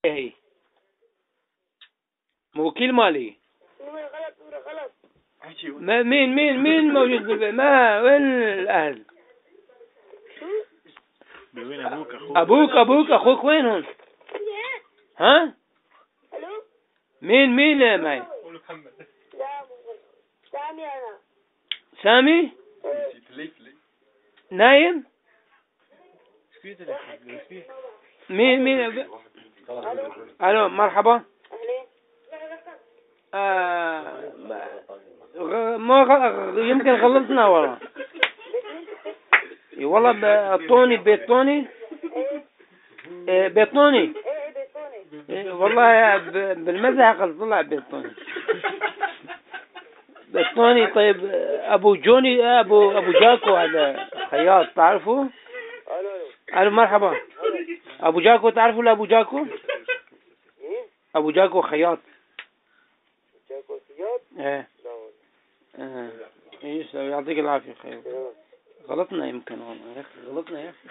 هي وكيل مالي. نمرة غلط، نمرة غلط. ما مين موجود بالبيت؟ ما وين الأهل؟ شو؟ وين ابوك اخوك؟ أبوك أخوك وين هون؟ ها؟ الو. مين معي؟ لا، سامي انا. سامي؟ إيه. نايم؟ مين؟ الو، مرحبا. اهلين. ما يمكن غلطنا والله. إي والله، طوني، بيت طوني. ايه. إيه، بيت طوني. ايه، بيت طوني. إيه، والله بالمزح قال طلع بيت طوني، بيت طوني. طيب، ابو جوني، ابو جاكو هذا خياط، تعرفه؟ الو. الو، مرحبا، ابو جاكو، تعرفه لابو جاكو؟ مين؟ ابو جاكو خياط. جاكو سياد؟ ايه. لا والله. ايه، يسلم، يعطيك العافية خير. غلطنا يمكن والله يا اخي، غلطنا يا اخي.